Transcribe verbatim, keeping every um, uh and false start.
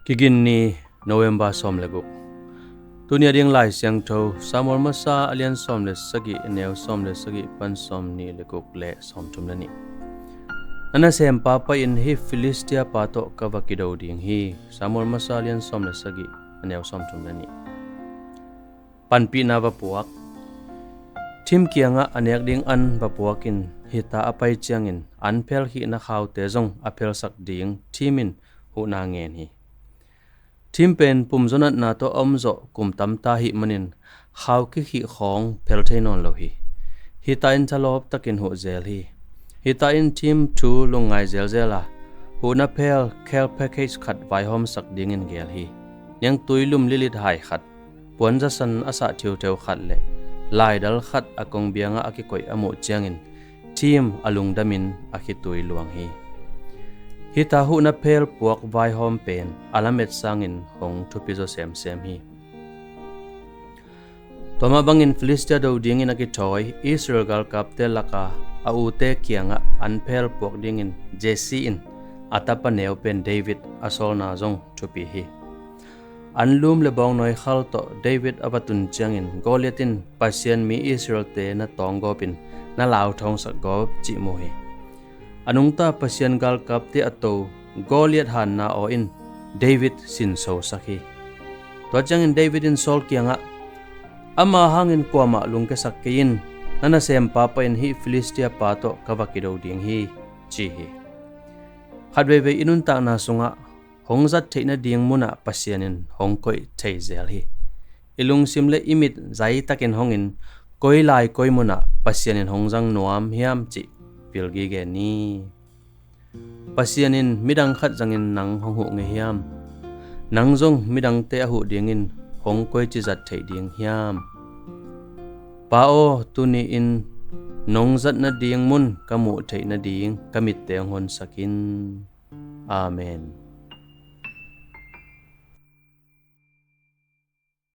Kiginni, November sawm le guk. Tuni a ding Lai Siangtho, Samuel Masa a lian sawm le sagih, a neu sawm le sagih pan sawm nih le guk le sawm thum le nih. Na nasempa pai-in hih Filistia pa tawh ka va kido ding hi. Samuel Masa a lian sawm le sagih, a neu sawm thum le nih. Panpihna va puak. Thim kiangah a nek ding an va puakin hita a pai ciangin an phel khihna khaute zong a phelsak ding thim in huhna ngen hi. Thim pen pumzaw natna tawh a omzawh kum tamta hih manin khau kikhih khawng phel thei nawn lo hi. Hita in thalawp takin huh zel hi. Hita in thim thu lungngai zelzel a, huhna phel care package khat vaihawmsak dingin gel hi. Niangtui lum lilit hai khat, puan zasan a sah thiutheu khat le laidal khat a kong biangah a kikoih a muh ciangin thim a lungdamin a khitui luang hi. Hita huhna phel puak vaihawm pen a lamet sangin hong thupi zaw semsem hi. Tua mah bangin Filistia do dingin a kithawi Israel galkapte laka a ute kiangah an phel puak dingin Jesse in a tapa neu pen David a sawlna zong thupi hi. An lum le bawngnawi khal tawh David a va tun ciangin Goliath in Pasian mi Israelte na tawng gawpin na lauthawngsak gawp cih mu hi. A nungta Pasian galkapte a to Goliath hanna aw in David sinsosak hi. Tua ciangin David in Saul kiangah, "Ama hangin kuamah lungkiasak kei in, na nasempa pai-in hih Filistia pa tawh ka va kido ding hi," ci hi. Khat veivei i nuntakna sungah hong zat theih nading munah Pasian in hong koih thei zel hi. I lungsim le i mit zaitakin hongin koi lai koi munah Pasian in hong zang nuam hiam cih pilgige ni. Pasian in midang khat zangin nang hong huh ngei hiam? Nang zong midangte a huh dingin hong koici zat theih ding hiam? Pa aw, tuni-in nong zat nading mun ka muh theih nading ka mitte hong honsak in. Amen.